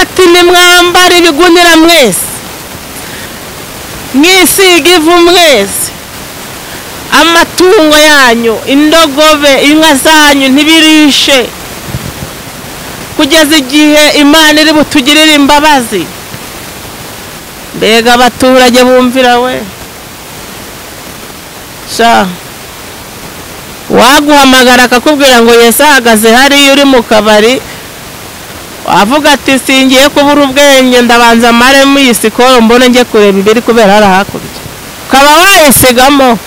Ati nimwambara ibigunira mwese, mwisiga ivu mwese, amatungo yanyu, indogobe, inka zanyu ntibirishe kugeza igihe Imana iri butugirire imbabazi. Mbega abaturage bumvira we! Sha waguhamagara akakubwira ngo Yesu ahagaze hariya uri mu kabari, wavuga ati singiye kubura ubwenge, ndabanza maremo iyi sikoro mbone njye kureba ibiri kubera hariya hakurya, ukaba wayisigamo.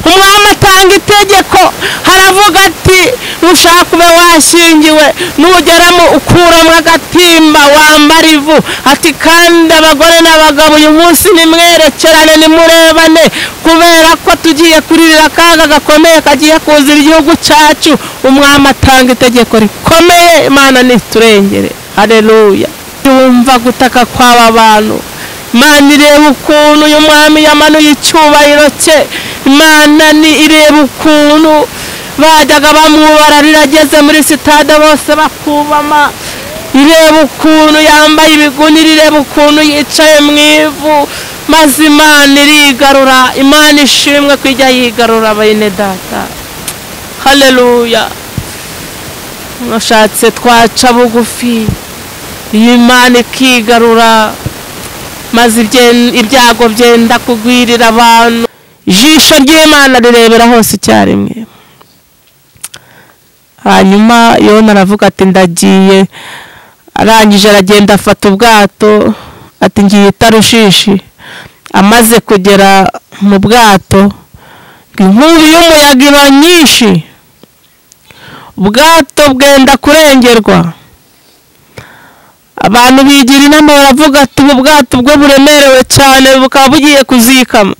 Umwami atanga itegeko, haravuga ati nushaka ube washyingiwe, nugeramo ukuramo agatimba wambara ivu. Ati kandi abagore n'abagabo uyu munsi nimwerekerane, nimurebane, kubera ko tugiye kuririra akaga gakomeye kagiye kuzira igihugu cyacu. Umwami atanga itegeko rikomeye, Imana niturengere. Haleluya! Yumva gutaka kw'aba bantu. Imana ireba ukuntu uyu mwami yamanuye icyubahiro cye. Imana ni ireba ukuntu bajyaga bamwubara rirageze muri sitade bose bakubama. Ireba ukuntu yambaye ibigunira, ireba ukuntu yicaye mu ivu, maze Imana irigarura. Imana ishimwe ko ijya yigarura bene data. Haleluya! Mwashatse twaca bugufi, iyi Imana ikigarura, maze ibyago byenda kugwirira abantu. Ijisho ry'Imana rirebera hose icyarimwe. Hanyuma Yona aravuga ati ndagiye. Arangije aragenda afata ubwato, ati ngiye i Tarushishi. Amaze kugera mu bwato, inkubi y'umuyaga iba nyinshi, ubwato bwenda kurengerwa. Abantu bigira inama baravuga ati ubu bwato bwo buremerewe cyane, bukaba bugiye kuzikama.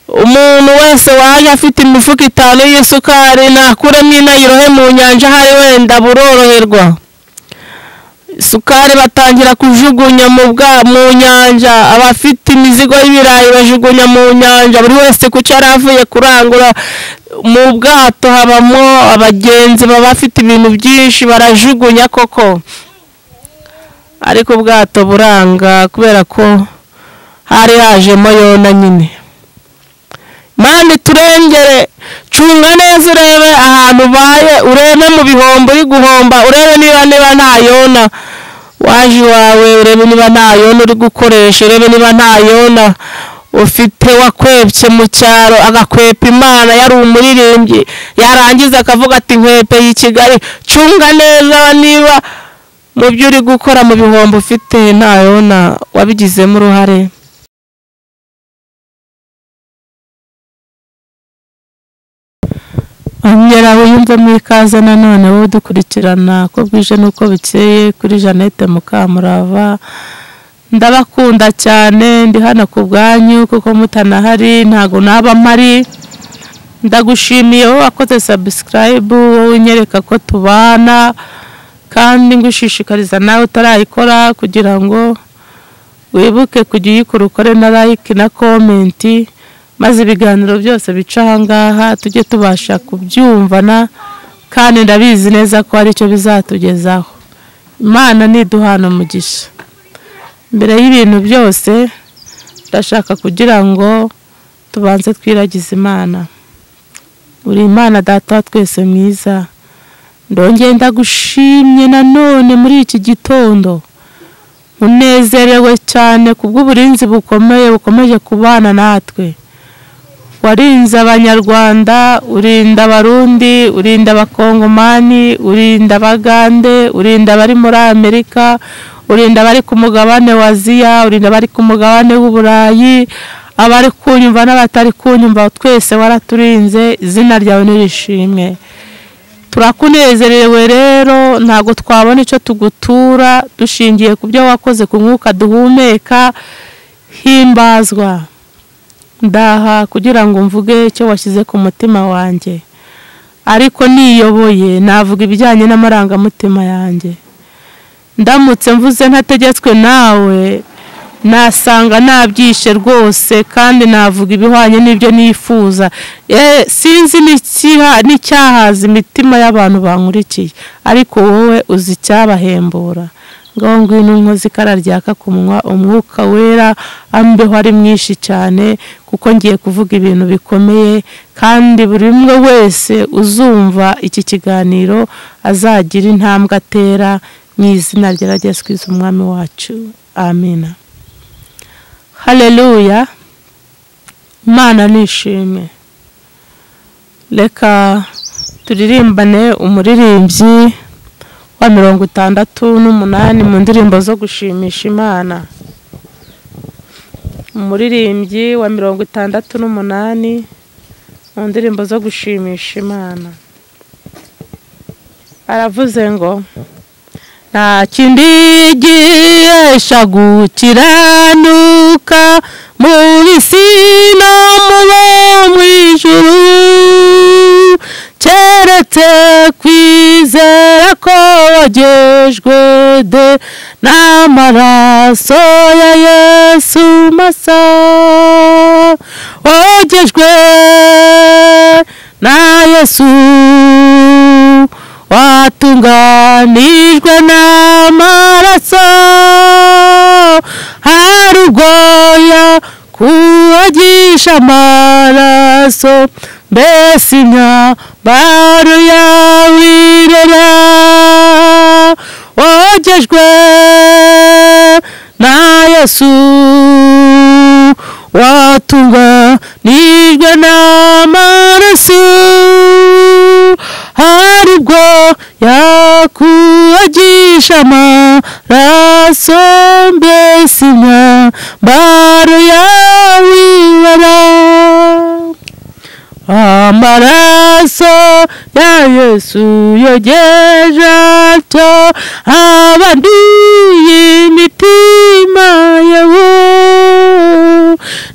Umuntu wese waje afite imifuka 5 y'isukari nakuremo inayirohe mu nyanja, hari wenda buroroherwa. Isukari batangira kujugunya mu nyanja, abafite imizigo y'ibirayi bajugunya mu nyanja, buri wese kuko yari avuye kurangura. Mu bwato habamo abagenzi baba bafite ibintu byinshi barajugunya koko, ariko ubwato buranga kubera ko hari hajemo Yona nyine. Imana iturengere. Cunga neza urebe ahantu ubaye, urebe mu bihombo uri guhomba, urebe niba nta Yona waje iwawe, urebe niba nta Yona uri gukoresha, urebe niba nta Yona ufite wakwepye mu cyaro agakwepa Imana yari umuririmbyi, yarangiza akavuga ati nkwepeye i Kigali. Cunga neza niba mu byo uri gukora mu bihombo ufite nta Yona wabigizemo uruhare. Ongera wiyumvemo ikaze nanone wowe dukurikirana ko bwije nuko bukeye kuri Jeannette Mukamurava. Ndabakunda cyane, ndi hano ku bwanyu kuko mutanahari ntago naba mpari. Ndagushimiye wowe wakoze subscribe, wowe unyereka ko tubana, kandi ngushishikariza nawe utarayikora kugira ngo wibuke kujya uyikora, ukore na like na comment, maze ibiganiro byose bica ahangaha tujye tubasha kubyumvana, kandi ndabizi neza ko ari cyo bizatugezaho. Imana niduhana umugisha. Mbere y'ibintu byose ndashaka kugira ngo tubanze twiragize Imana. Uri Imana data wa twese mwiza, ndongeye ndagushimye nanone muri iki gitondo. Unezerewe cyane kubw'uburinzi bukomeye bukomeje kubana natwe. Warinze Abanyarwanda, urinda Abarundi, urinda Abakongomani, urinda Abagande, urinda abari muri Amerika, urinda abari ku mugabane wa Aziya, urinda abari ku mugabane w'Uburayi, abari kunyumva n'abatari kunyumva, twese waraturinze. Izina ryawe nirishimwe. Turakunezerewe rero, ntago twabona icyo tugutura dushingiye ku byo wakoze ku mwuka duhumeka. Himbazwa. Ndaha kugira ngo mvuge icyo washyize ku mutima wanjye, ariko niyoboye navuga ibijyanye n'amarangamutima yanjye. Ndamutse mvuze ntategetswe nawe, Nasanga nabyishe rwose kandi navuga ibihwanye n'ibyo nifuza. Sinzi n'icyahaza imitima y'abantu bankurikiye, ariko wowe uzi icyabahembura. Ngaho ngwino unkoze ikara ryaka ku munwa, umwuka wera ambeho ari mwinshi cyane, kuko ngiye kuvuga ibintu bikomeye, kandi buri umwe wese uzumva iki kiganiro azagira intambwe atera mu izina rya Yesu Kristo umwami wacu. Amina. Haleluya. Imana nishimwe. Reka turirimbane umuririmbyi wa 68 mu ndirimbo zo gushimisha Imana. Umuririmbyi wa 68 mu ndirimbo zo gushimisha Imana aravuze ngo: nta kindi gihesha gukiranuka muri isi no mu ijuru, keretse kwizera ko wogejwe de n'amaraso ya Yesu masa. Wogejwe na Yesu, watunganijwe n'amaraso, hari ubwoya kuwagisha amaraso, mbese imyambaro yawe irera. Wogejwe na Yesu, watunganijwe n'amaraso, hari ubwo yakuwagisha amaraso, mbese imyambaro yawe irera. Amaraso ya Yesu yogeje atyo abanduye imitima yabo,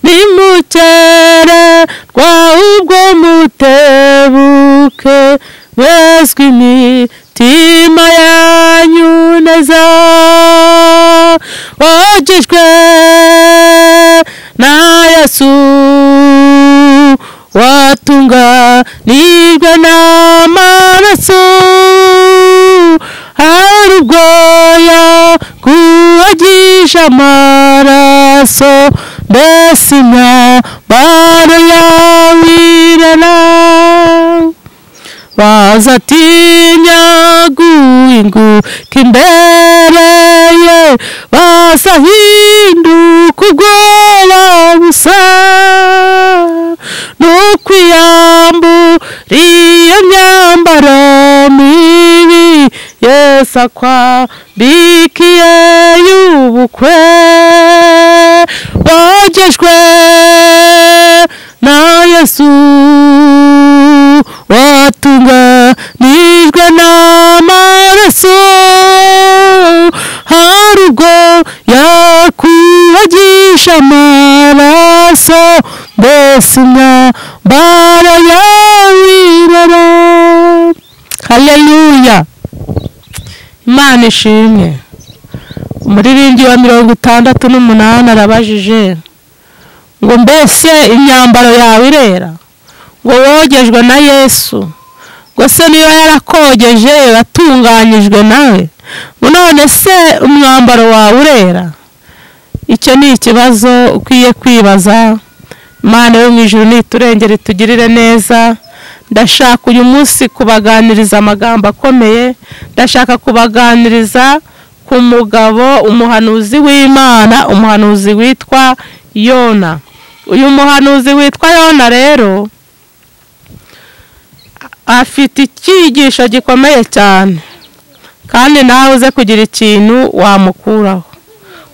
nimukererwa ubwo mutebuke, mweswe imitima yanyu neza. Wogejwe na Yesu, watunganijwe n'amaraso, hari ubwoya kuwagisha amaraso, mbese imyambaro yawe irera. Bazatinya guhinguka imbere ye, bazahinduka ubwoba busa, n'ukwiyambura iyo myambaro mibi Yesu akwambikiye y'ubukwe. Wogejwe na Yesu, watunganijwe n'amaraso, hari ubwo yakuwagisha amaraso, mbese imyambaro yawe irera. Haleluya. Imana ishimwe. Umuririmbyi wa 68 arabajije ngo: mbese imyambaro yawe irera? Ngo wogejwe na Yesu, ngo se niba yarakogeje watunganyijwe nawe, ngo none se umwambaro wawe urera? Icyo ni ikibazo ukwiye kwibaza. Imana yo mu ijuru niturengere tugirire neza. Ndashaka uyu munsi kubaganiriza amagambo akomeye. Ndashaka kubaganiriza ku mugabo, umuhanuzi w'Imana, umuhanuzi witwa Yona. Uyu muhanuzi witwa Yona rero afite icyigisho gikomeye cyane, kandi nawe uze kugira ikintu wamukuraho.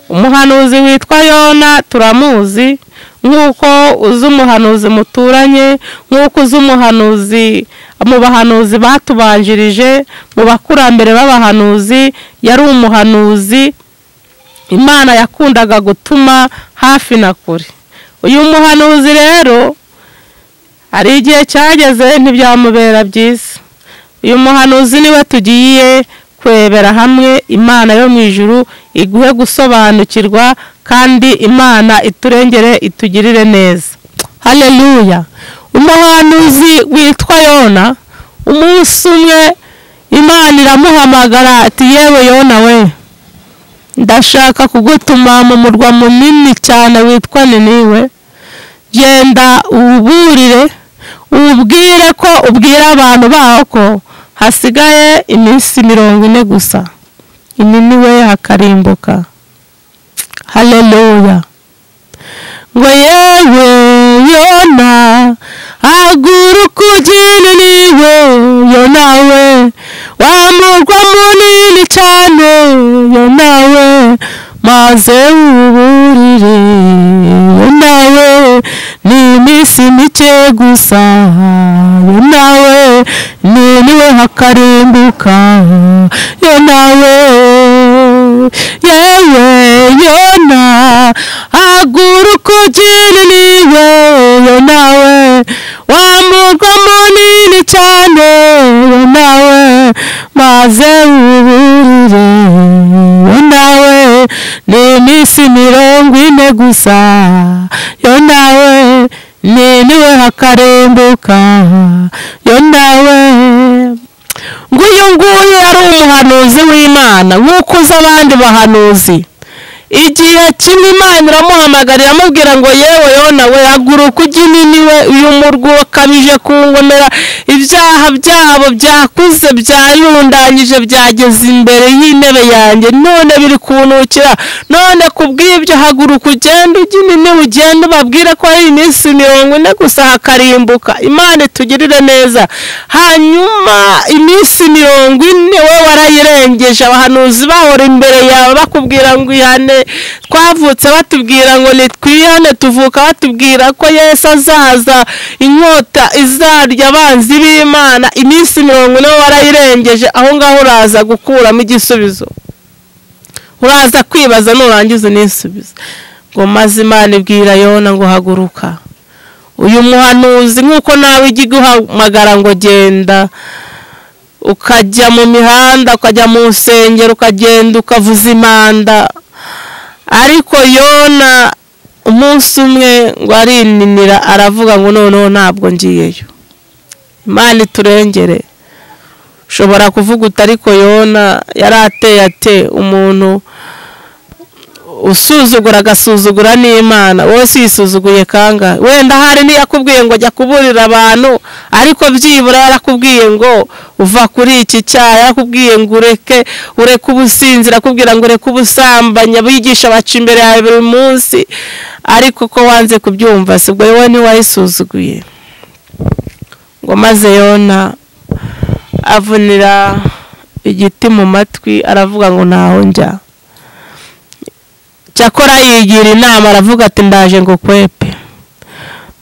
Umuhanuzi witwa Yona turamuzi, nk'uko uzi umuhanuzi muturanye, nk'uko uzi umuhanuzi mu bahanuzi batubanjirije, mu bakurambere b'abahanuzi. Yari umuhanuzi Imana yakundaga gutuma hafi na kure. Uyu muhanuzi rero hari igihe cyageze ntibyamubera byiza. Uyu muhanuzi niwe tugiye kurebera hamwe. Imana yo mu ijuru iguhe gusobanukirwa kandi Imana iturengere itugirire neza. Haleluya. Umuhanuzi witwa Yona, umunsi umwe Imana iramuhamagara ati yewe Yona we, ndashaka kugutuma mu murwa munini cyane witwa Niniwe, genda uburire ubwire ko ubwira abantu baho ko hasigaye iminsi 40 gusa Niniwe hakarimbuka. Haleluya. Ngo yewe Yona, haguruka ujye Niniwe, Yona we, wa murwa munini cyane, Yona we, maze uburire, Yona we, ni iminsi mike gusa, Yona we, Niniwe hakarimbuka, Yona we, yewe Yona, haguruka ujye Niniwe, Yona we, wa murwa munini cyane, Yona we, maze uburire, Yona we, ni iminsi 40 gusa, Yona we, Niniwe hakarimbuka, Yona we. Nguyu nguyu yari umuhanuzi w'Imana nk'uko uzi abandi bahanuzi. Igihe kimwe Imana iramuhamagara iramubwira ngo yewe Yona we, haguruka ujye Niniwe, uyu murwa ukabije kungomera, ibyaha byabo byakuze byarundanyije byageze imbere y'intebe yanjye, none biri kuntukira, none kubw'ibyo haguruka ugende ujye Niniwe, ugende ubabwire ko ari iminsi 40 gusa hakarimbuka. Imana itugirire neza. Hanyuma iminsi 40 we warayirengeje, abahanuzi bahora imbere yawe bakubwira ngo ihane. Twavutse batubwira ngo nitwihane, tuvuka batubwira ko Yesu azaza, inkota izarya abanzi b'Imana. Iminsi 40 warayirengeje, aho ngaho uraza gukuramo igisubizo, uraza kwibaza nurangiza unisubize. Ngo maze Imana ibwira Yona ngo haguruka. Uyu muhanuzi nk'uko nawe ijya iguhamagara ngo genda, ukajya mu mihanda, ukajya mu nsengero, ukagenda ukavuza imanda. Ariko Yona umunsi umwe ngo arininira aravuga ngo noneho ntabwo ngiyeyo. Imana iturengere. Ushobora kuvuga uti ariko Yona yarateye ate umuntu usuzugura agasuzugura n'Imana, wowe yisuzuguye kangahe? Wenda hari niyakubwiye ngo jya kuburira abantu, ariko byibura yarakubwiye ngo uva kuri iki cyaha, yarakubwiye ngo ureke ubusinzi, arakubwira ngo ureke ubusambanyi, abigisha baca imbere yawe buri munsi, ariko ko wanze kubyumva, sibwo wowe ntiwayisuzuguye. Ngo maze Yona avunira igiti mu matwi aravuga ngo ntaho njya. Cyakora yigira inama aravuga ati ndaje ngo kwepe.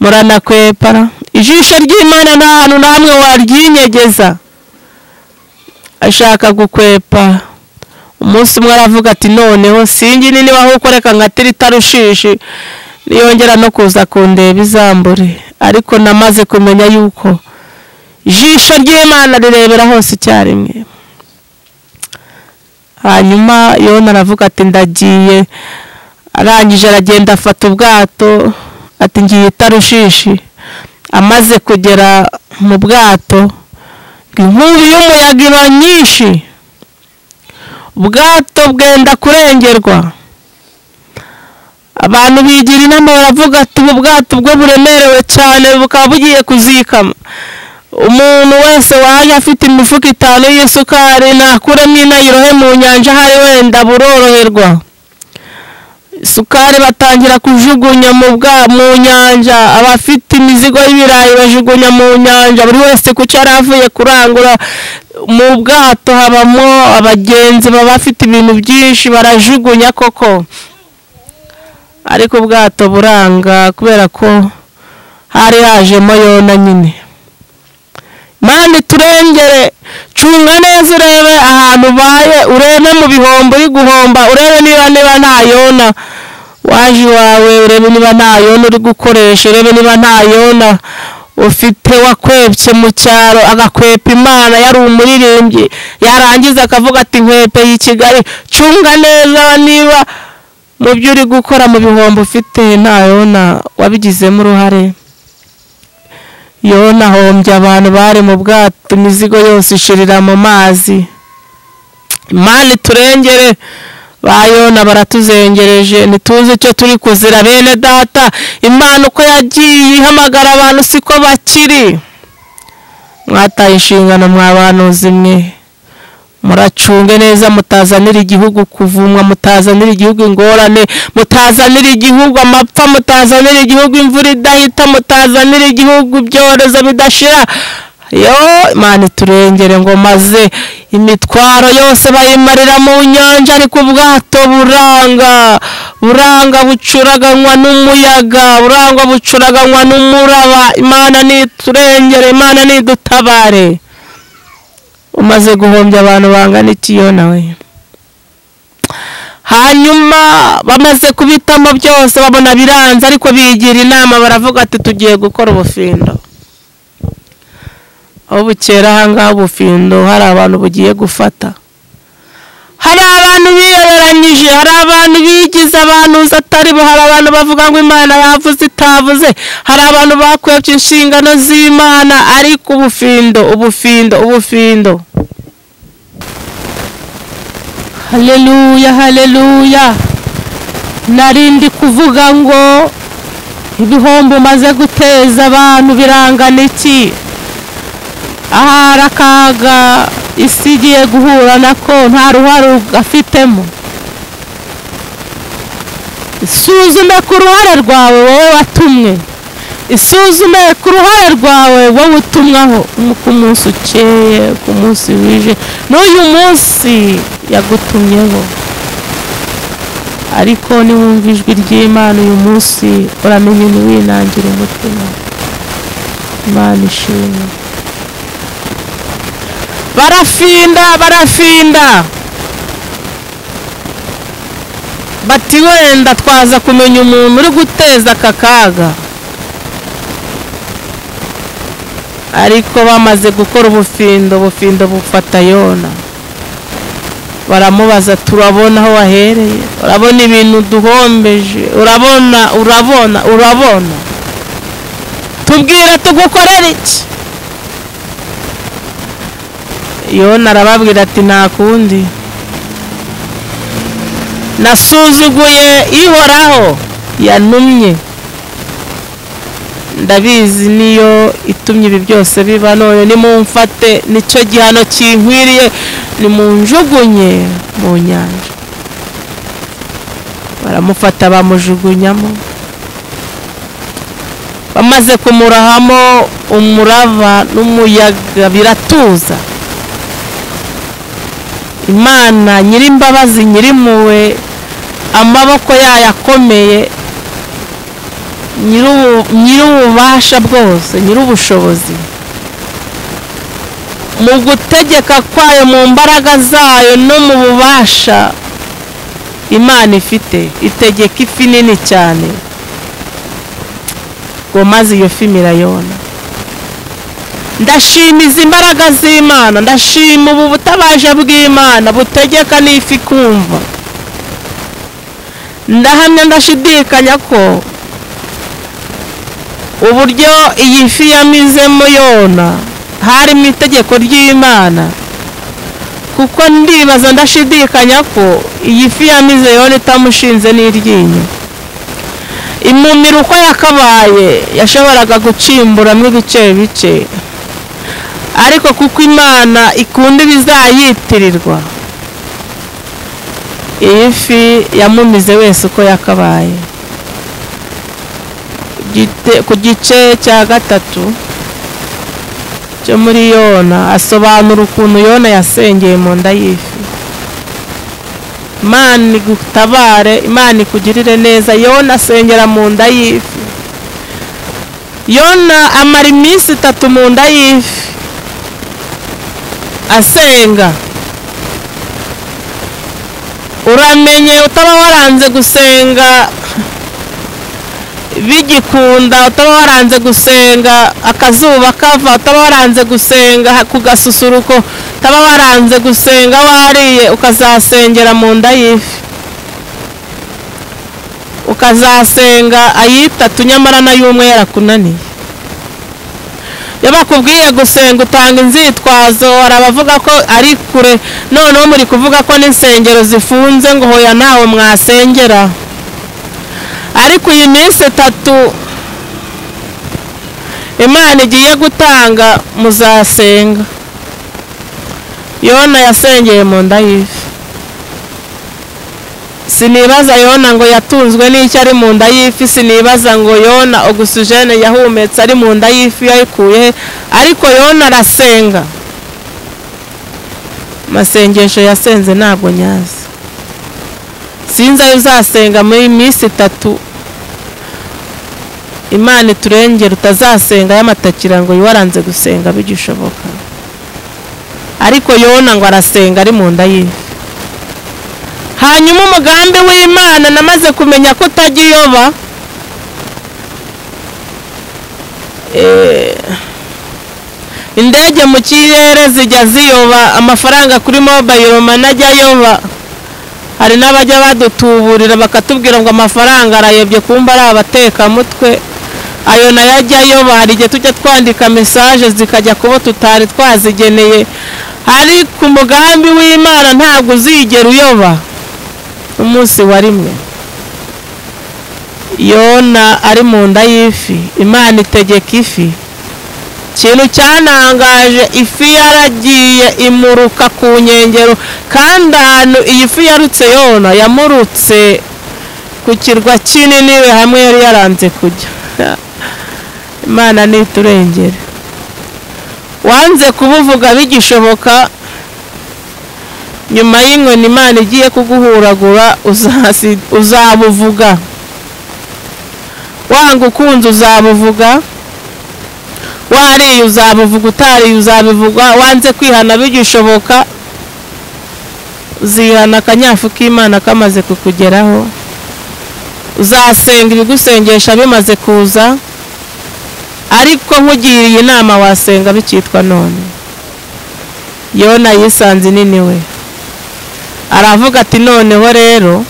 Muranakwepara. Ijisho ry'Imana nta hantu namwe waryinyegeza. Ashaka gukwepa. Umunsi umwe aravuga ati noneho singi nini waho reka ngatira itarushishi niyongera no kuza kundeba izambure. Ariko namaze kumenya yuko ijisho ry'Imana rirebera hose icyarimwe. Hanyuma Yona aravuga ati ndagiye. Arangije aragenda afata ubwato ati ngiye Tarushishi. Amaze kugera mu bwato, inkubi y'umuyaga iba nyinshi, ubwato bwenda kurengerwa. Abantu bigira inama baravuga ati ubu bwato bwo buremerewe cyane bukaba bugiye kuzikama. Umuntu wese waje afite imifuka 5 y'isukari nakuremo inayirohe mu nyanja hari wenda buroroherwa. Isukari batangira kujugunya mu nyanja, abafite imizigo y'ibirayi bajugunya mu nyanja, buri wese kuco yaravuye kurangura. Mu bwato habamo abagenzi baba bafite ibintu byinshi barajugunya koko, ariko ubwato buranga kubera ko hari hajemo Yona nyine. Imana iturengere. Cunga neza urebe ahantu ubaye, urebe mu bihombo uri guhomba, urebe niba nta Yona waje iwawe, urebe niba nta Yona uri gukoresha, urebe niba nta Yona Ufite wakwepye mu cyaro agakwepa Imana, yari umuririmbyi, yarangiza akavuga ati nkwepeye i Kigali. Cunga neza niba mu byo uri gukora mu bihombo ufite nta Yona wabigizemo uruhare. Yona ahombye abantu bari mu bwato, imizigo yose ishirira mu mazi. Imana iturengere. Ba Yona baratuzengereje, ntituzi icyo turi kuzira bene data. Imana uko yagiye ihamagara abantu siko bakiri. Mwataye inshingano mwabanuzi mwe, muracunge neza, mutazanira igihugu kuvumwa, mutazanira igihugu ingorane, mutazanira igihugu amapfa, mutazanira igihugu imvura idahita, mutazanira igihugu ibyorezo bidashira. Yo Imana iturengere. Ngo maze imitwaro yose bayimarira mu nyanja, ariko ubwato buranga, buranga bucuraganywa n'umuyaga, buranga bucuraganywa n'umuraba. Imana niturengere, Imana nidutabare. Umaze guhombya abantu bangana iki Yona we? Hanyuma bamaze kubitamo byose babona biranze, ariko bigira inama baravuga ati tugiye gukora ubufindo. Aho bukera ahangaha ubufindo hari abantu bugiye gufata, hari abantu biyoberanyije, hari abantu bigize abantu atari bo, hari abantu bavuga ngo Imana yavuze itavuze, hari abantu bakwepye inshingano z'Imana. Ariko ubufindo, ubufindo, ubufindo. Haleluya, haleluya. Narindi kuvuga ngo ibihombo maze guteza abantu birangana iki? Ahari akaga isi igiye guhura nako nta ruhare gafitemo. Isuzume ku ruhare rwawe wowe watumwe, isuzume ku ruhare rwawe wowe utumwaho. Ku munsi ukeye, ku munsi wije, n'uyu munsi yagutumyeho. Ariko niwumva ijwi ry'Imana uyu munsi, uramenye ntiwinangire umutima. Imana ishimwe. Barafinda, barafinda bati wenda twaza kumenya umuntu uri guteza aka kaga. Ariko bamaze gukora ubufindo, ubufindo bufata Yona. Baramubaza, turabona aho wahereye, urabona ibintu duhombeje, urabona, urabona, urabona, tubwira tugukorera iki? Yona arababwira ati nta kundi, nasuzuguye Ihoraho yantumye, ndabizi niyo itumye ibi byose biba, none nimumfate, nicyo gihano kinkwiriye, nimunjugunye mu nyanja. Baramufata bamujugunyamo. Bamaze kumurahamo, umurava n'umuyaga biratuza. Imana nyirimbabazi nyirimpuhwe, amaboko yayo akomeye, nyir'ububasha bwose, nyir'ubushobozi, mu gutegeka kwayo, mu mbaraga zayo no mu bubasha Imana ifite, itegeka ifi nini cyane ngo maze iyo fi mirayona. Ndashima izi mbaraga z'Imana, ndashima ubu butabaje bw'Imana butegeka n'ifi kumva. Ndahamya ndashidikanya ko uburyo iyi fi yamizemo Yona hari mu itegeko ry'Imana, kuko ndibaza ndashidikanya ko iyi fi yamize Yona itamushinze n'iryinyo. Imumira uko yakabaye yashoboraga gucimburamo ibice bice, ariko kuko Imana ikunda ibizayitirirwa, iyi fi yamumize wese uko yakabaye. Ku gice cya 3 cyo muri Yona asobanura ukuntu Yona yasengeye mu nda y'ifi. Imana igutabare, Imana ikugirire neza. Yona asengera mu nda y'ifi. Yona amara iminsi 3 mu nda y'ifi asenga. Uramenye utaba waranze gusenga, bigikunda, utaba waranze gusenga akazuba kava, utaba waranze gusenga ku gasusuruko, utaba waranze gusenga wariye, ukazasengera mu nda y'ifi, ukazasenga ayitatu nyamara n'ay'umwe yarakunaniye. Iyo bakubwiye gusenga utanga inzitwazo, hari abavuga ko ari kure, noneho muri kuvuga ko n'insengero zifunze ngo hoya ntawe mwasengera. Ariko iyi minsi itatu Imana igiye gutanga muzasenga. Yona yasengeye mu nda y'ifi. Sinibaza Yona ngo yatunzwe n'icyo ari mu nda y'ifi, sinibaza ngo Yona ogisijene yahumetse ari mu nda y'ifi yayikuye, ariko Yona arasenga. Amasengesho yasenze ntabwo nyazi. Sinzi ayo uzasenga muri minsi itatu Imana iturengera, utazasenga y'amatakira ngo waranze gusenga bigishoboka. Ariko Yona ngo arasenga ari mu nda y'ifi. Hanyuma umugambi w'Imana namaze kumenya ko utagiyoba, indege mu kirere zijya ziyoba, amafaranga kuri mobile money ajya ayoba. Hari n'abajya badutuburira bakatubwira ngo amafaranga arayobye, kumba ari abatekamutwe. Ayo nayo ajya ayoba. Hari igihe tujya twandika message zikajya kubo tutari twazigeneye. Ariko umugambi w'Imana ntabwo uzigera uyoba umunsi wa rimwe. Yona ari mu nda y'ifi, Imana itegeka ifi. Ikintu cyanangaje, ifi yaragiye imuruka ku nkengero, kandi ahantu iyi fi yarutse Yona yamurutse ku kirwa kinini we hamwe yari yaranze kujya. Imana niturengere. Wanze kubuvuga bigishoboka, nyuma y'inkoni Imana igiye kuguhuragura uzabuvuga. Wanga ukunze uzabuvuga, wariye uzabuvuga, utariye uzabivuga. Wanze kwihana bigishoboka, uzihana akanyafu k'Imana kamaze kukugeraho. Uzasenga ibigusengesha bimaze kuza. Ariko nkugiriye inama wasenga bikitwa none. Yona yisanze nini we, aravuga ati noneho rero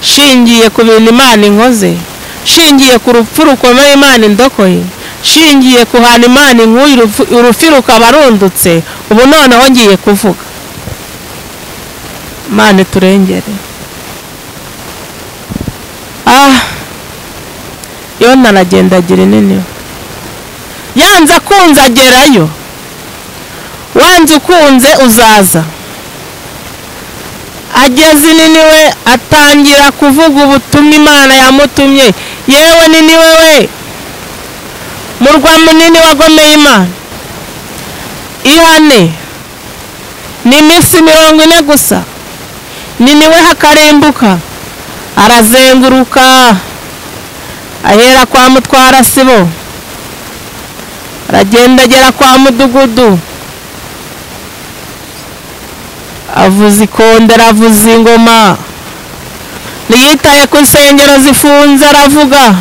shingiye ku bintu Imana inkoze, shingiye ku rupfu rukomeye Imana indokoye, shingiye ku hantu Imana inkuye urufi rukaba rundutse, ubu noneho ngiye kuvuga. Imana iturengere. Yona aragenda agira nini, yanze akunze agerayo. Wanze ukunze uzaza. Ageze Niniwe atangira kuvuga ubutumwa Imana yamutumye. Yewe Niniwe we, murwa munini wagomeye Imana, ihane, ni iminsi 40 gusa, Niniwe hakarimbuka. Arazenguruka ahera kwa mutwara sibo, aragenda agera kwa mudugudu, avuza ikondera, avuza ingoma. Ntiyitaye ku nsengero zifunze aravuga,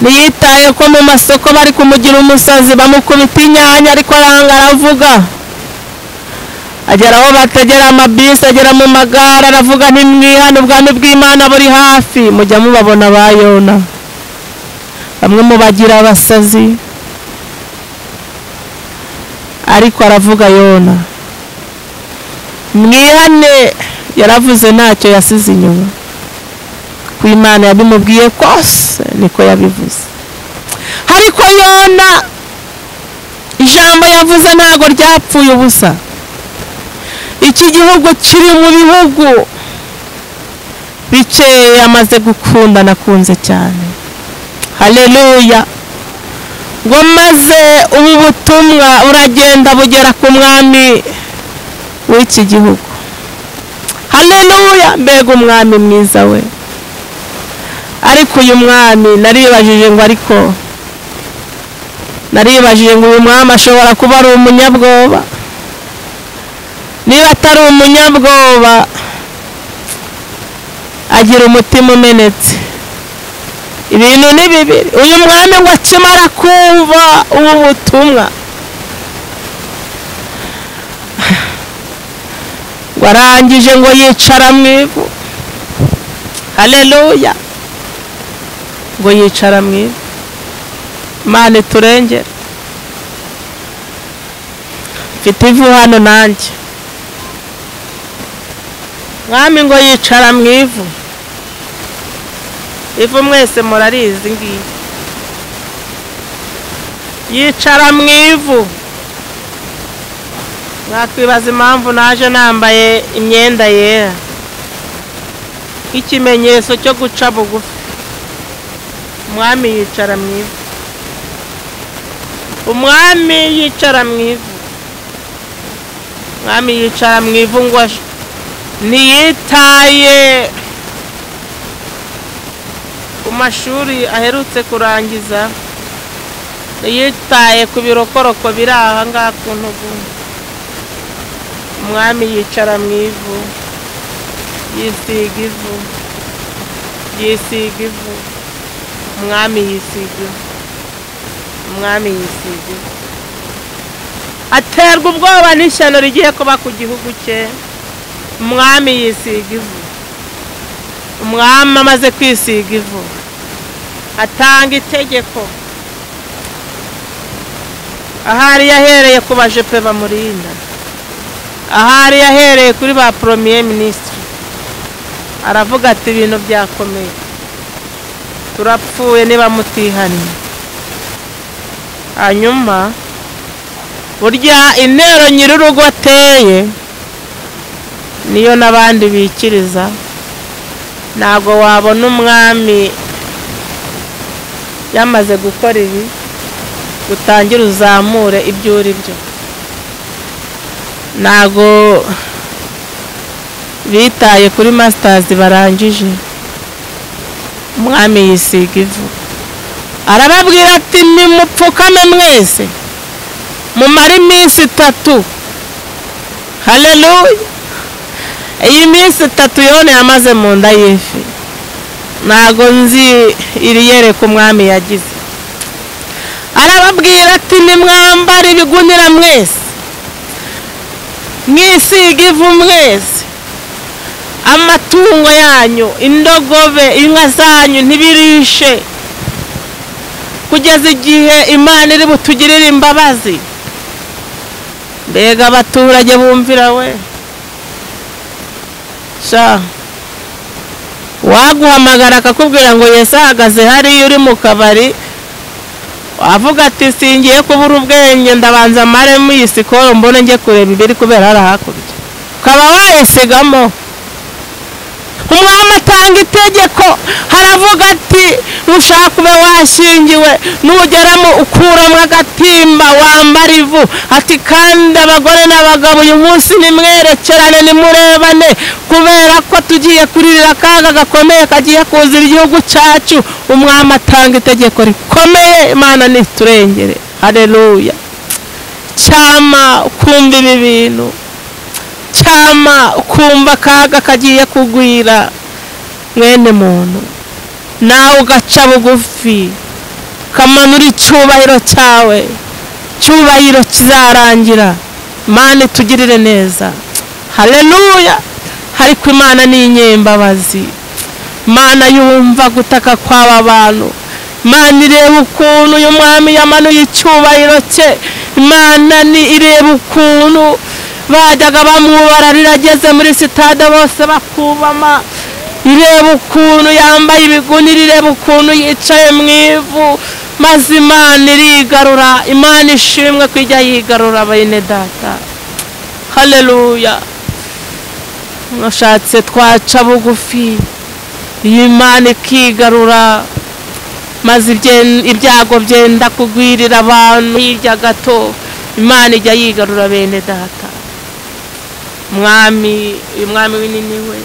ntiyitaye ko mu masoko bari kumugira umusazi bamukubita inyanya, ariko aranga aravuga. Agera aho bategera amabisi, agera mu magare aravuga, ntimwihane ubwami bw'Imana buri hafi. Mujya mubabona ba Yona, bamwe mubagira abasazi, ariko aravuga Yona mwihane. Yaravuze ntacyo yasize inyuma, ku Imana yabimubwiye kose niko yabivuze. Ariko Yona ijambo yavuze ntago ryapfuye ubusa. Iki gihugu kiri mu bihugu bikeye amaze gukunda, nakunze cyane. Haleluya. Ngo maze ubu butumwa uragenda bugera ku mwami w'iki gihugu. Haleluya. Mbega umwami mwiza we. Ariko uyu mwami naribajije ngo, ariko naribajije ngo uyu mwami ashobora kuba ari umunyabwoba. Niba atari umunyabwoba agira umutima umenetse. Ibintu ni bibiri. Uyu mwami ngo akimara kumva ubu butumwa, warangije ngo yicara mu ivu. Haleluya. Ngo yicara mu ivu. Imana iturengere. Mfite ivu hano nanjye. Mwami ngo yicara mu ivu. Ivu mwese murarizi ngiyi. Yicara mu ivu. Mwakwibaza impamvu naje nambaye imyenda yera, nk'ikimenyetso cyo guca bugufi. Umwami yicara mu ivu. Umwami yicara mu ivu. Umwami yicara mu ivu ngo ntiyitaye ku mashuri aherutse kurangiza, ntiyitaye ku birokoroko biri aha ngaha ku ntugu. Umwami yicara mu ivu, yisiga ivu, yisiga ivu. Umwami yisiga ivu. Umwami yisiga ivu. Aterwa ubwoba n'ishyano rigiye kuba ku gihugu cye. Umwami yisiga ivu. Umwami amaze kwisiga ivu, atanga itegeko. Ahari yahereye ku bajepe bamurinda, ahari yahereye kuri ba premier ministre, aravuga ati ibintu byakomeye, turapfuye niba mutihannye. Hanyuma burya intero nyir'urugo ateye niyo n'abandi bikiriza. Ntabwo wabona umwami yamaze gukora ibi utangira uzamure ibyo uri byo. Ntabwo bitaye kuri masters barangije. Umwami yisiga ivu, arababwira ati nimupfukame mwese mumare iminsi 3. Haleluya. Iyi minsi 3 Yona yamaze mu nda y'ifi, ntago nzi iri yereka umwami yagize. Arababwira ati nimwambare ibigunira mwese, mwisiga ivu mwese, amatungo yanyu, indogobe, inka zanyu ntibirishe, kugeza igihe Imana iri butugirire imbabazi. Mbega abaturage bumvira we. Sha waguhamagara akakubwira ngo Yesu ahagaze hariya uri mu kabari, wavuga ati singiye kubura ubwenge, ndabanza maremo iyi sikoro mbone njye kureba ibiri kubera hariya hakurya, ukaba wayisigamo. Umwami atanga itegeko, haravuga ati nushaka ube washyingiwe, nugeramo ukuramo agatimba wambara ivu. Ati kandi abagore n'abagabo uyu munsi nimwerekerane, nimurebane, kubera ko tugiye kuririra akaga gakomeye kagiye kuzira igihugu cyacu. Umwami atanga itegeko rikomeye. Imana niturengere. Haleluya. Cyama ukumva ibi bintu, cyama ukumva akaga kagiye kugwira mwene muntu, nawe ugaca bugufi ukamanura icyubahiro cyawe. Icyubahiro kizarangira. Imana itugirire neza. Haleluya. Ariko Imana ni inyembabazi. Imana yumva gutaka kw'aba bantu. Imana ireba ukuntu uyu mwami yamanuye icyubahiro cye. Imana ni ireba ukuntu bajyaga bamwubara rirageze muri sitade bose bakubama. Ireba ukuntu yambaye ibigunira, ireba ukuntu yicaye mu ivu, maze Imana irigarura. Imana ishimwe ko ijya yigarura bene data. Haleluya. Mwashatse twaca bugufi, Imana ikigarura, maze ibyago byenda kugwirira abantu hirya gato, Imana ijya yigarura bene data. Mwami, uyu mwami w'Ininiwe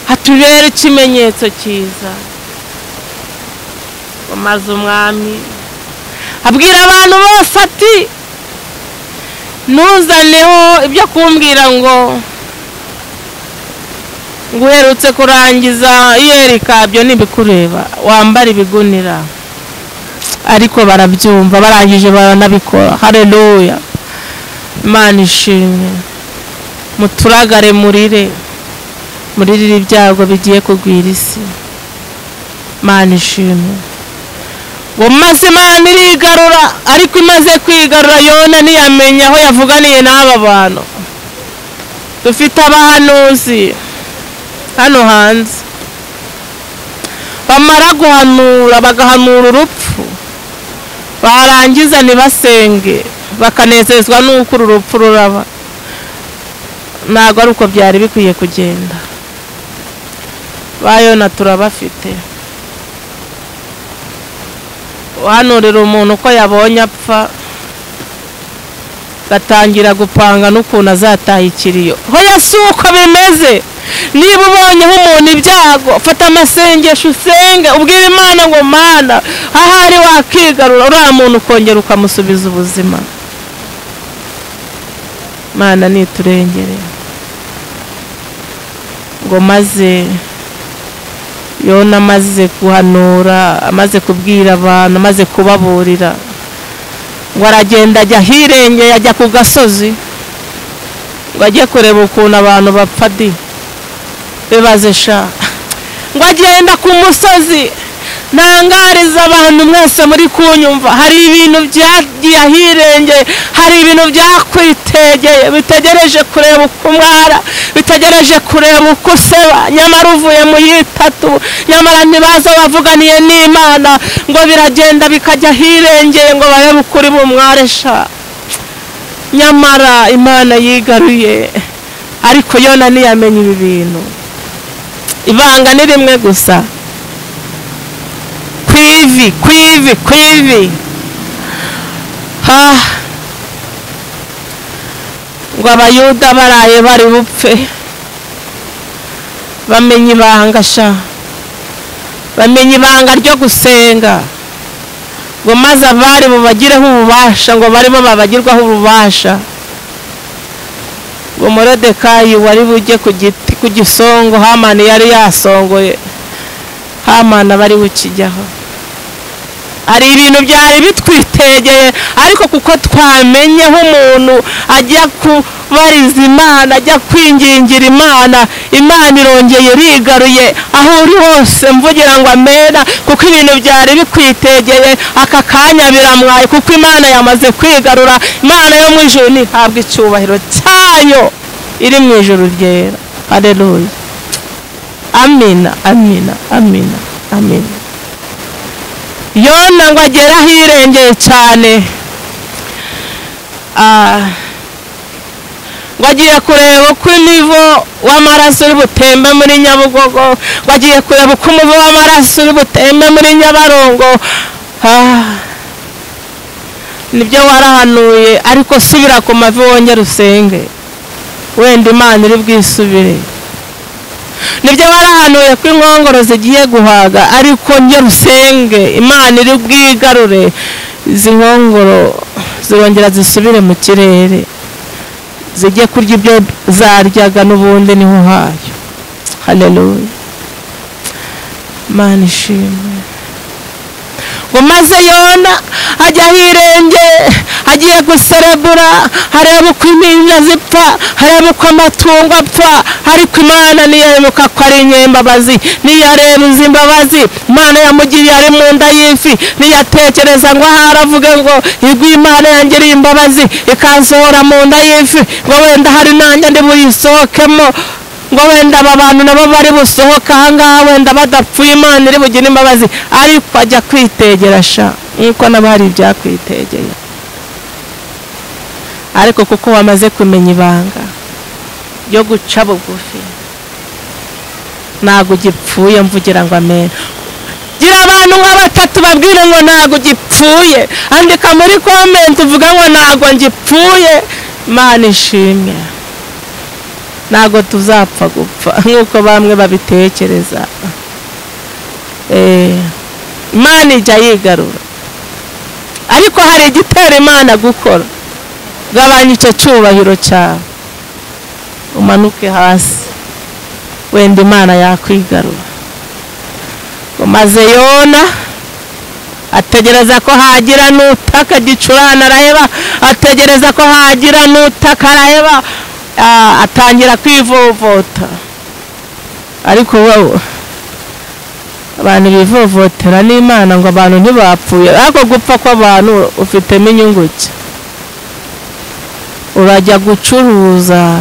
hatubera ikimenyetso cyiza. Maze umwami abwira abantu bose ati ntuzaneho ibyo kumbwira ngo Ngo uherutse kurangiza iyerika, byo ntibikureba, wambara ibigunira. Ariko barabyumva, barangije baranabikora. Haleluya, Imana ishimwe. Muturagare murire, muririre ibyago bigiye kugwira isi. Imana ishimwe. Ngo maze Imana irigarura, ariko imaze kwigarura Yona ntiyamenya aho yavuganiye n'aba bantu. Dufite abahanuzi hano hanze bamara guhanura bagahanura urupfu, barangiza ntibasenge, bakanezezwa n'uko uru rupfu ruraba. Ntabwo ari uko byari bikwiye kugenda. Ba Yona turabafite. Uhanurira umuntu uko yabonye apfa, gatangira gupanga n'ukuntu azataha ikiriyo. Hoya si uko bimeze. Niba ubonyeho umuntu ibyago, fata amasengesho usenge, ubwire Imana ngo Mana, ahari wakigarura uriya muntu ukongera ukamusubiza ubuzima. Mana niturengere. Ngo maze Yona amaze guhanura, amaze kubwira abantu, amaze kubaburira, ngo aragenda ajya ahirengeye, ajya ku gasozi ngo ajye kureba ukuntu abantu bapfa di. Bibaze sha. Ngo agenda ku musozi. Ntangariza abantu mwese muri kunyumva, hari ibintu byagiye ahirengeye, hari ibintu byakwitegeye, bitegereje kureba uko umwara, bitegereje kureba uko useba, nyamara uvuye mu yitatu, nyamara ntibaza bavuganiye n'Imana, ngo biragenda bikajya ahirengeye ngo barebe ukuri bumware sha. Nyamara Imana yigaruye, ariko Yona ntiyamenye ibi bintu. Ibanga ni rimwe gusa, kwivi, kwivi, kwivi. Ha, ngo Abayuda baraye bari bupfe, bamenye ibanga sha, bamenye ibanga ryo gusenga. Ngo maze abari bubagireho ububasha, ngo barimo babagirwaho ububasha. Ngo Moridekayi wari bujye ku giti ku gisongo Hamani yari yasongoye, Hamani bari bukijyaho. Hari ibintu byari bitwitegeye, ariko kuko twamenyeho umuntu ajya kubariza Imana, ajya kwingingira Imana, Imana irongeye irigaruye. Aho uri hose mvugira ngo amena, kuko ibintu byari bikwitegeye aka kanya biramwaye, kuko Imana yamaze kwigarura. Imana yo mu ijuru ntihabwa icyubahiro cyayo, iri mu ijuru ryera. Haleluya, amina, amina, amina, amina. Yona ngo agere ahirengeye cyane, ngo agiye kureba uko imivo w'amaraso uri butembe muri Nyabugogo, ngo agiye kureba uko umuvo w'amaraso uri butembe muri Nyabarongo. Nibyo warahanuye, ariko subira ku mavi wongere usenge, wenda Imana iri bwisubire. Nibyo warahanuye ko inkongoro zigiye guhaga, ariko ngera usenge, Imana iri bwigarure, izi nkongoro zirongera zisubire mu kirere, zijye kurya ibyo zaryaga n'ubundi niho hayo. Haleluya, Imana ishimwe. Ngo maze Yona ajya ahirengeye, agiye guserebura, areba uko impinja zipfa, areba uko amatungo apfa, ariko Imana ntiyarebuka ko ari inyembabazi, ntiyareba izi mbabazi Imana yamugiriye ari mu nda y'ifi, ntiyatekereza ngo ahari avuge ngo igwe Imana yangiriye imbabazi ikansohora mu nda y'ifi, ngo wenda hari nanjye ndi buyisohokemo, ngo wenda aba bantu nabo bari busohoka ahangaha wenda badapfuye, Imana iri bugire imbabazi. Ariko ajya kwitegera sha, nkuko nabo hari ibyakwitegeye, ariko kuko wamaze kumenya ibanga ryo guca bugufi, ntago ugipfuye. Mvugira ngo amen. Gira abantu nka batatu babwire ngo ntago ugipfuye, andika muri comment uvuga ngo ntago ngipfuye. Imana ishimwe, ntago tuzapfa gupfa nkuko bamwe babitekereza. Imana ijya yigarura, ariko hari igitera Imana gukora. Gabanya icyo cyubahiro cyawe, umanuke hasi. Wenda Imana yakwigarura. Maze Yona ategereza ko hagira n'utaka gicurana araheba, ategereza ko hagira n'utaka araheba, atangira kwivovota. Ariko wowe abantu bivovotera n'Imana ngo abantu ntibapfuye, ariko gupfa kw'abantu ufitemo inyungu ki? Urajya gucuruza.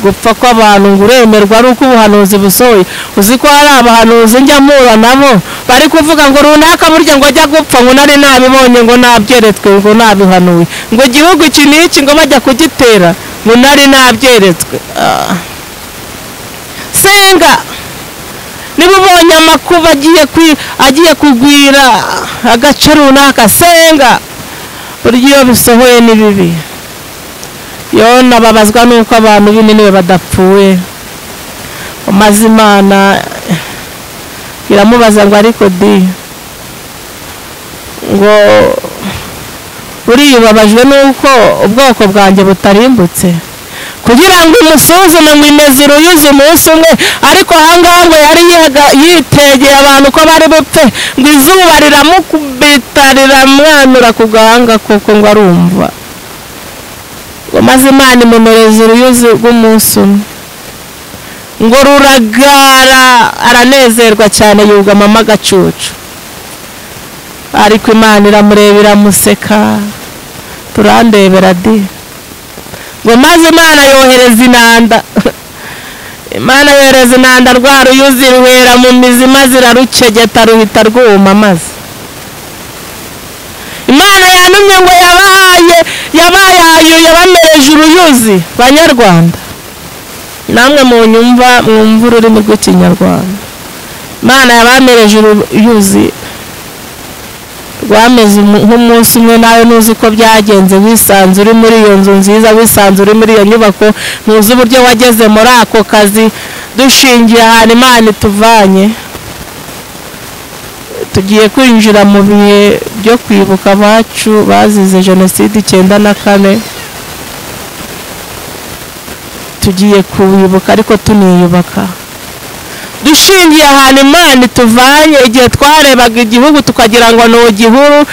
Gupfa kw'abantu ngo uremerwa ari uko ubuhanuzi busohoye. Uzi ko hari abahanuzi njya mpura nabo bari kuvuga ngo runaka burya ngo ajya gupfa, ngo nari nabibonye, ngo nabyeretswe, ngo nabihanuye, ngo igihugu iki n'iki ngo bajya kugitera, ngo nari nabyeretswe. Senga. Niba ubonye amakuba agiye kugwira agace runaka, senga. Burya iyo bisohoye ni bibi. Yona babazwa nuko abantu b'Ininiwe badapfuye. Maze Imana iramubaza ngo ariko di, ngo buriya ubabajwe nuko ubwoko bwanjye butarimbutse, kugira ngo umusuzume ngo imeze uruyuzi umunsi umwe. Ariko ahangaha ngo yari yitegeye abantu ko bari bupfe, ngo izuba riramukubita riramwanura ku gahanga koko ngo arumva. Maze Imana imumereza uruyuzi rw'umunsi umwe, ngo ruragara, aranezerwa cyane, yugamamo agacucu. Ariko Imana iramureba iramuseka, turandebera di. Ngo maze Imana yohereza inanda. Imana yohereza inanda, rwa ruyuzi ruhera mu mizi maze irarucegeta ruhita rwuma. Maze Imana yanumye ngo yabahaye yabamereje uruyuzi. Banyarwanda namwe mu nyumva mwumva ururimi rw'ikinyarwanda, Imana yabamereje uruyuzi rwameze nk'umunsi umwe. Nawe ntuzi uko byagenze, wisanze uri muri iyo nzu nziza, wisanze uri muri iyo nyubako, ntuzi uburyo wageze muri ako kazi. Dushingiye ahantu Imana ituvanye, tugiye kwinjira mu bihe byo kwibuka abacu bazize jenoside 94. Tugiye kubibuka ariko tuniyubaka. Dushingiye ahantu Imana ituvanye, igihe twarebaga igihugu tukagira ngo ni igihuru.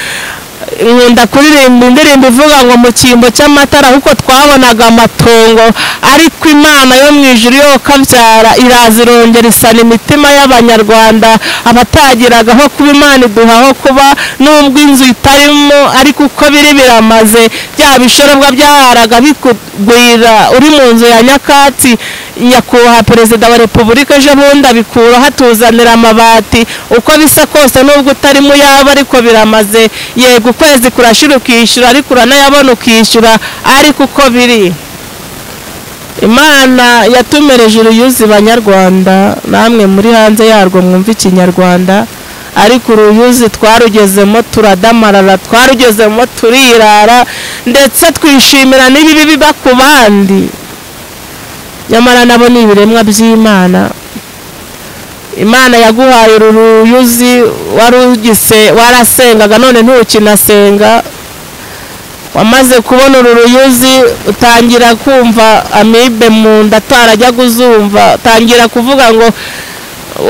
Nkunda kuririmba indirimbo ivuga ngo mu cyimbo cy'amatara, kuko twabonaga amatongo. Ariko Imana yo mu ijuru yo kabyara iraza irongera isana imitima y'abanyarwanda abatagiraga aho kuba. Imana iduha aho kuba nubwo inzu itarimo, ariko uko biri biramaze. Bya bishorobwa byaharaga bikugwira uri mu nzu ya nyakatsi. Nyakubahwa Perezida wa Repubulika ejo bundi abikura hatuzanira amabati. Uko bisa kose nubwo utarimo yaba, ariko biramaze. Yego ukwezi kurashira ukishyura, ariko uranayabona ukishyura, ariko uko biri Imana yatumereje uruyuzi. Banyarwanda namwe muri hanze yarwo mwumva ikinyarwanda, ariko uruyuzi twarugezemo turadamarara, twarugezemo turirara, ndetse twishimira n'ibibi biba ku bandi. Nyamara nabo ni ibiremwa by'Imana. Imana yaguhaye uruyuzi warugise, warasengaga none ntukinasenga. Wamaze kubona uru ruyuzi utangira kumva amibe mu nda atarajya kuzumva, utangira kuvuga ngo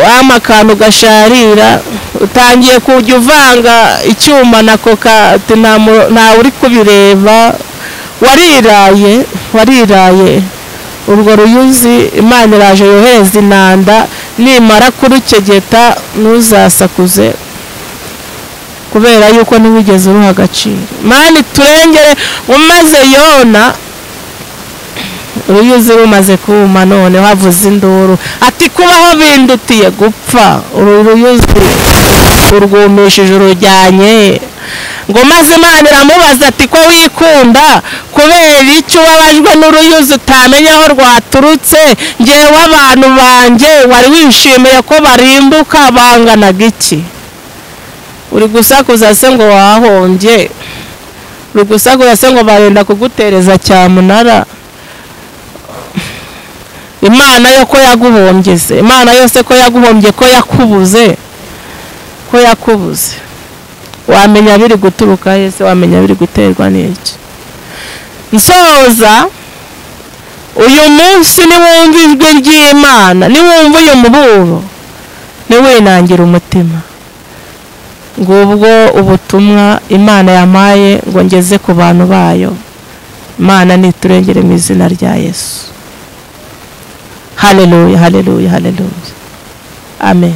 wama akantu gasharira, utangiye kujya uvanga icyuma na koka, ati ntawe uri kubireba. Wariraye, wariraye. Urwo ruyuzi Imana iraje yohereza inanda, nimara kurukegeta ntuzasakuze, kubera yuko ntiwigeze uruha agaciro. Imana iturengere. Umaze Yona uruyuzi rumaze kuma, none havuze induru ati kubaho bindutiye gupfa. Uru ruyuzi urwumishije urujyanye. Ngo maze Imana iramubaza ati ko wikunda, kubera icyo ubabajwe n'uruyuzi utamenya aho rwaturutse? Ngewe abantu banjye wari wishimiye ko barimbuka banganaga iki? Uri gusakuza se ngo wahombye, uri gusakuza se ngo barenda kugutereza cyamunara. Imana yo ko yaguhombye se, Imana yose ko yaguhombye, ko yakubuze, ko yakubuze. Wamenya biri guturuka hese, wamenya biri guterwa n'iki? Nsoza, Uyu munsi niwumva ijwi ry'Imana, niwumva uyu muburo, niwinangira umutima. Ngubwo ubutumwa Imana yampaye ngo ngeze ku bantu bayo. Imana niturengere mu izina rya Yesu. Haleluya, haleluya, haleluya. Amen.